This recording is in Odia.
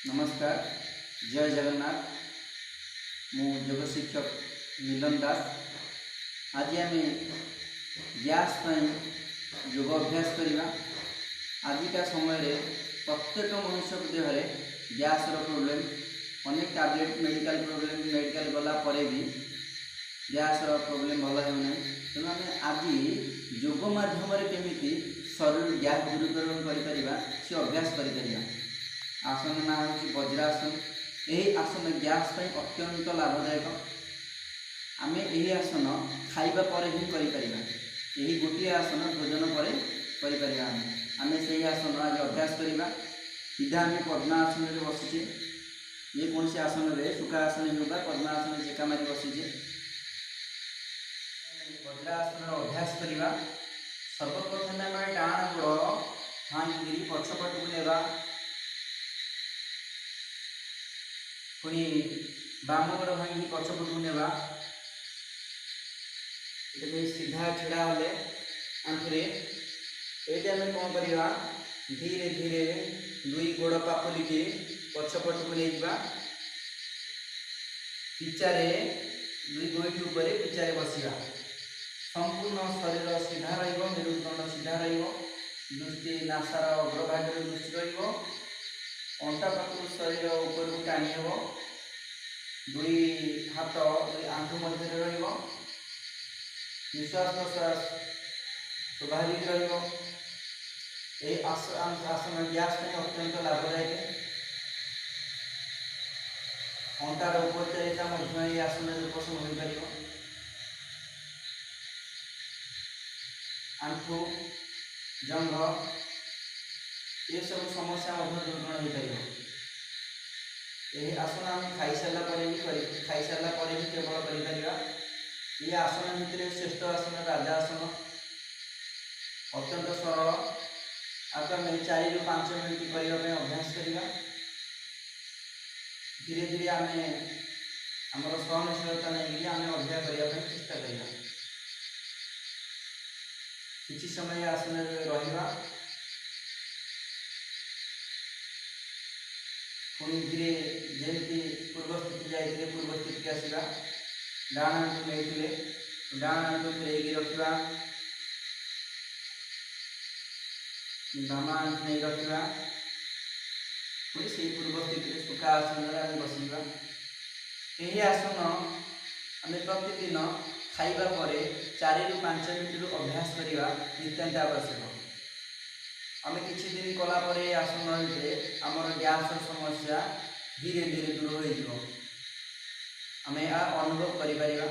ନମସ୍କାର, ଜୟ ଜଗନ୍ନାଥ। ମୁଁ ଯୋଗ ଶିକ୍ଷକ ମିଲନ ଦାସ। ଆଜି ଆମେ ଗ୍ୟାସ୍ ପାଇଁ ଯୋଗ ଅଭ୍ୟାସ କରିବା। ଆଜିକା ସମୟରେ ପ୍ରତ୍ୟେକ ମନୁଷ୍ୟ ଦେହରେ ଗ୍ୟାସ୍ର ପ୍ରୋବ୍ଲେମ୍। ଅନେକ ଟ୍ୟାବଲେଟ୍, ମେଡ଼ିକାଲ ପ୍ରୋବ୍ଲେମ୍, ମେଡ଼ିକାଲ ଗଲା ପରେ ବି ଗ୍ୟାସ୍ର ପ୍ରୋବ୍ଲେମ୍ ଭଲ ହେଉନାହିଁ। ତେଣୁ ଆମେ ଆଜି ଯୋଗ ମାଧ୍ୟମରେ କେମିତି ଶରୀରରୁ ଗ୍ୟାସ୍ ଦୂରୀକରଣ କରିପାରିବା, ସେ ଅଭ୍ୟାସ କରିପାରିବା। ଆସନ ନାଁ ହେଉଛି ବଜ୍ରାସନ। ଏହି ଆସନ ଗ୍ୟାସ୍ ପାଇଁ ଅତ୍ୟନ୍ତ ଲାଭଦାୟକ। ଆମେ ଏହି ଆସନ ଖାଇବା ପରେ ହିଁ କରିପାରିବା। ଏହି ଗୋଟିଏ ଆସନ ଭୋଜନ ପରେ କରିପାରିବା। ଆମେ ସେହି ଆସନ ଆଜି ଅଭ୍ୟାସ କରିବା। ସିଧା ଆମେ ପଦ୍ମାସନରେ ବସିଛେ। ଯେକୌଣସି ଆସନରେ, ସୁଖାସନ ହେଉ ବା ପଦ୍ମାସନ, ଚେକା ମାରି ବସିଛେ। ବଜ୍ରାସନର ଅଭ୍ୟାସ କରିବା। ସର୍ବପ୍ରଥମେ ଆମେ ଡାହାଣ ଗୋଡ଼ ଭାଙ୍ଗିକିରି ପଛପଟକୁ ନେବା। ପୁଣି ବାମ ଗୋଡ଼ ଭାଙ୍ଗିକି ପଛପଟକୁ ନେବା। ଏଠି ସିଧା ଛିଡ଼ା ହେଲେ ଆଣ୍ଠୁରେ। ଏଇଠି ଆମେ କ'ଣ କରିବା? ଧୀରେ ଧୀରେ ଦୁଇ ଗୋଡ଼ ପାପୁଲିକି ପଛପଟକୁ ନେଇଯିବା। ପିଚାରେ, ଦୁଇ ଗୋଇଠି ଉପରେ ପିଚାରେ ବସିବା। ସମ୍ପୂର୍ଣ୍ଣ ଶରୀର ସିଧା ରହିବ, ମେରୁଦଣ୍ଡ ସିଧା ରହିବ, ଦୃଷ୍ଟି ନାସାର ଅଗ୍ରଭାଗରେ ଦୃଷ୍ଟି ରହିବ। ଅଣ୍ଟା ପାଖରୁ ଶରୀର ଉପରକୁ ଟାଣି ହେବ। ଦୁଇ ହାତ ଦୁଇ ଆଣ୍ଠୁ ମଧ୍ୟରେ ରହିବ। ନିଶ୍ୱାସ ପ୍ରଶ୍ୱାସ ସ୍ୱାଭାବିକ ରହିବ। ଏହି ଆସନ ଗ୍ୟାସ୍ ପାଇଁ ଅତ୍ୟନ୍ତ ଲାଭଦାୟକ। ଅଣ୍ଟାର ଉପଚାରିତା ମଧ୍ୟ ଏହି ଆସନରେ ଉପଶମ ହୋଇପାରିବ। ଆଣ୍ଠୁ, ଜଙ୍ଘ ଏସବୁ ସମସ୍ୟା ମଧ୍ୟ ଦୂରୀକରଣ ହୋଇପାରିବ। ଏହି ଆସନ ଆମେ ଖାଇସାରିଲା ପରେ ବି କରି, ଖାଇସାରିଲା ପରେ ବି କେବଳ କରିପାରିବା। ଏହି ଆସନ ଭିତରେ ଶ୍ରେଷ୍ଠ ଆସନ ରାଜା ଆସନ, ଅତ୍ୟନ୍ତ ସରଳ। ଆକୁ ଆମେ 4ରୁ 5 ମିନିଟ୍ କରିବା ପାଇଁ ଅଭ୍ୟାସ କରିବା। ଧୀରେ ଧୀରେ ଆମେ ଆମର ସହନଶୀଳତା ନେଇକରି ଆମେ ଅଭ୍ୟାସ କରିବା ପାଇଁ ଚେଷ୍ଟା କରିବା। କିଛି ସମୟ ଆସନରେ ରହିବା। ପୁଣି ଧୀରେ ଯେମିତି ପୂର୍ବ ସ୍ଥିତି ଯାଇଥିଲେ, ପୂର୍ବ ସ୍ଥିତିକି ଆସିବା। ଡାହାଣ ଆଣ୍ଠୁ ନେଇଥିଲେ, ଡାହାଣ ଆଣ୍ଠୁ ଫେରେଇକି ରଖିବା। ବାମ ଆଣ୍ଠୁ ନେଇ ରଖିବା। ପୁଣି ସେଇ ପୂର୍ବ ସ୍ଥିତିରେ ସୁଖା ଆସନରେ ଆମେ ବସିଯିବା। ଏହି ଆସନ ଆମେ ପ୍ରତିଦିନ ଖାଇବା ପରେ 4ରୁ 5 ମିନିଟ୍ରୁ ଅଭ୍ୟାସ କରିବା ନିତ୍ୟାନ୍ତ ଆବଶ୍ୟକ। ଆମେ କିଛି ଦିନ କଲା ପରେ ଏହି ଆସନ ଭିତରେ ଆମର ଗ୍ୟାସ୍ର ସମସ୍ୟା ଧୀରେ ଧୀରେ ଦୂର ହୋଇଯିବ। ଆମେ ଏହା ଅନୁଭବ କରିପାରିବା।